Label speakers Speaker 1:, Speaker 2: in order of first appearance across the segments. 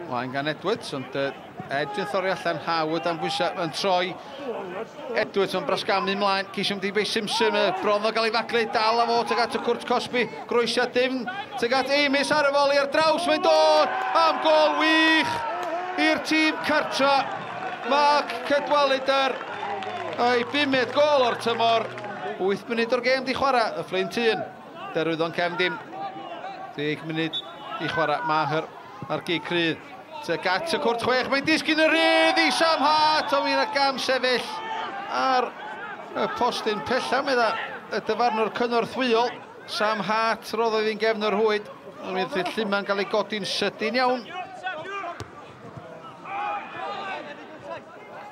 Speaker 1: Mlaen gan Edwards, ond Edge yn thorri allan, Howard am bwysau yn troi. Edwards yn brasgamu mlaen, ceisio mynd i bei Simpson, bron o gael ei faglu, dal a fo tuag at y cwrt cosbi, groesiad dim, tuag at Amis ar y foli ar draws, mae'n dod am gol wych i'r tîm cartra. Mark Cadwaladr, ei bumed gol o'r tymor. 8 munud o'r gêm di chwarae, y Fflint 1, Derwyddon cefn dim. 10 munud i chwarae, Maher ar gig crydd. Tuag at y cwrt 6, mae'n disgyn y rhydd i Sam Hart, ond mae'n gam sefyll ar y postyn pella, medda y dyfarnwr cynorthwyol. Sam Hart roddodd hi'n gefn o'r hwyd, ond mi ddaeth Lluman gael ei godi'n sydyn iawn.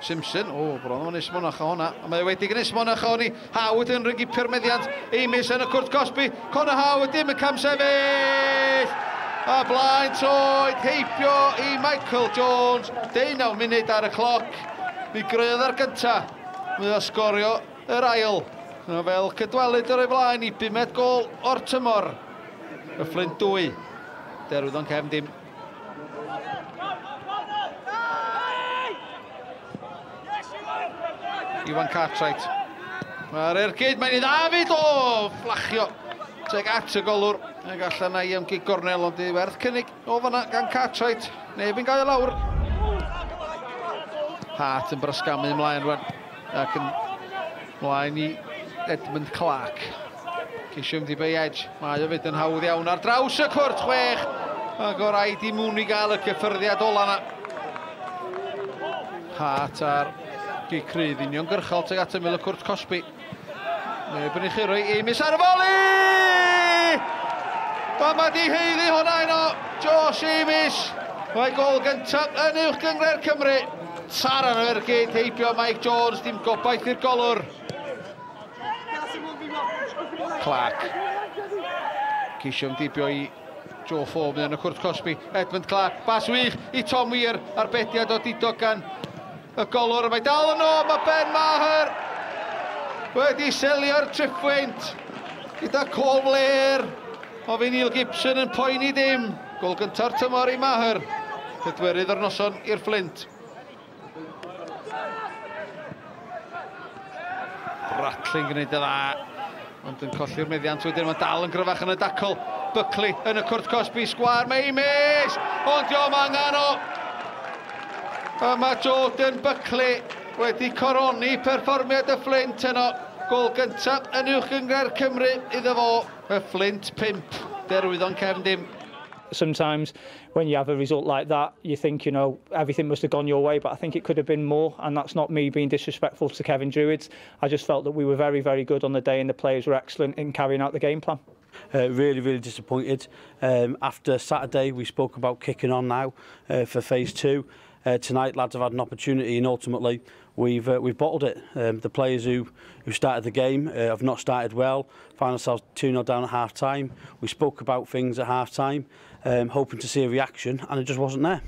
Speaker 1: Simpson, o, bron o'n Ynys Monach o hwnna, a mae wedi Ynys Monach o honni. Howard yn rhywgipio'r meddiant, Amis yn y cwrt cosbi, Connor Howard dim yn camsefyll! A blaen troed heibio i Michael Jones, 19 munud ar y cloc. Mi grëodd ar gynta, mi o sgorio yr ail. Fel Cadwaladr o'i flaen i bumed gol o'r tymor. Y Fflint 2, Derwyddon cefn dim. Iwan Cartwright. Mae'r ergyd, mae'n i Ddafydd, o, fflachio. Tuag at y golwr, ac allan i am gig gornel, ond i werth cynnig o fanna gan Cartwright. Neb yn gael lawr. Hart yn brasgamu ymlaen rwan, ac yn mlaen i Edmund Clark. Ceisio mynd i bei Edge, mae o fyd yn hawdd iawn ar draws y cwrt 6, ac o raid i Mooney gael y cyffyrddiad ola yna. Hart ar gig crydd uniongyrchol tuag at ymyl y cwrt cosbi. Neb yn ei churo i Amis ar y foli! A mae di heiddi hwnna yno, Josh Amis. Mae gol gyntaf yn uwch gynghrair Cymru. Taran o ergyd heibio Mike Jones, dim gobaith i'r golwr. Clark. Ceisio ymdibio i Joe Forbes yn y cwrt cosbi. Edmund Clark, bas wych i Tom Weir, arbediad o didog gan y golwr. Mae dal yno, mae Ben Maher wedi selio'r triphwynt gyda Cole Blair. O fi Neil Gibson yn poeni dim. Gol gynta'r tymor i Maher. Pedwerydd o'r noson i'r Fflint. Bradley'n gwneud y dda, ond yn colli'r meddiant wedyn. Mae dal yn gryfach yn y dacl. Buckley yn y cwrt cosbi, sgwâr, mae Amis! Ond diolch angen o! A mae Jordan Buckley wedi coroni perfformiad y Fflint yno. Gol gyntaf yn uwch gynghrair Cymru iddo fo. Y Fflint 5, Derwyddon cefn dim.
Speaker 2: Sometimes when you have a result like that, you think, you know, everything must have gone your way, but I think it could have been more, and that's not me being disrespectful to Cefn Druids. I just felt that we were very, very good on the day and the players were excellent in carrying out the game plan.
Speaker 3: Really, really disappointed. After Saturday, we spoke about kicking on now for phase 2. Tonight, lads have had an opportunity, and ultimately we've bottled it. The players who started the game have not started well. Found ourselves 2-0 down at half time. We spoke about things at half time, hoping to see a reaction, and it just wasn't there.